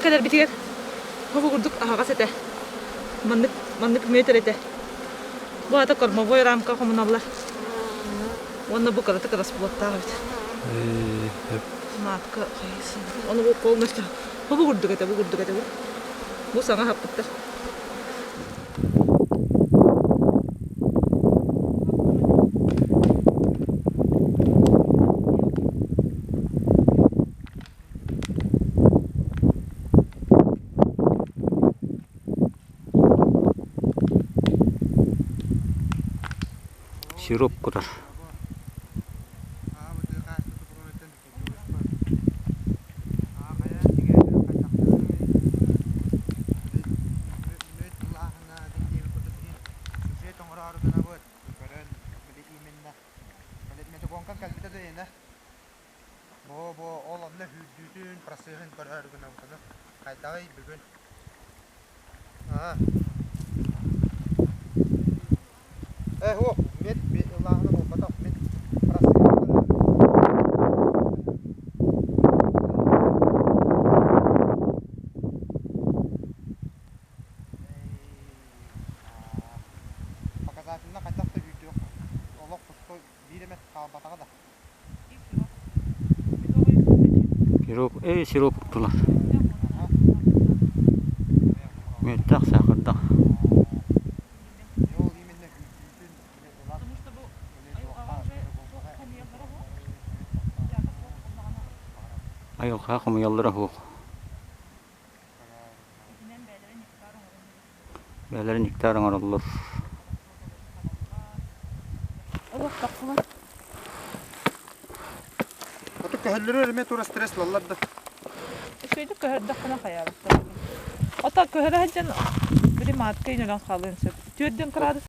кэлэрбитигэр бу курдук аһаҕас этэ. Маннык маннык мүөт эрэ этэ. Бу аата кормовой рамка хомуналлар. Уонна бу кыратык расплодтаах эбит. Матка хайысын. Ону бу полностью бу курдук этэ, бу курдук этэ бу. Бу саҥа хаппыттар. Сироп кутар. Сироп, эй, сироп уктулар. Мүөттээх саахардаах. Айылҕа хомуйаллара суох. Бэйэлэрэ нектар оҥороллор. Ото көһөллөрү эмиэ тура стресс ылаллар да. Үчүгэйдик көһөрдөххүнэ хайаабыттар. Ото көһөрө сылдьан били маатка иҥэрэн хаалыан сөп. Түөрдүн кыраадыс.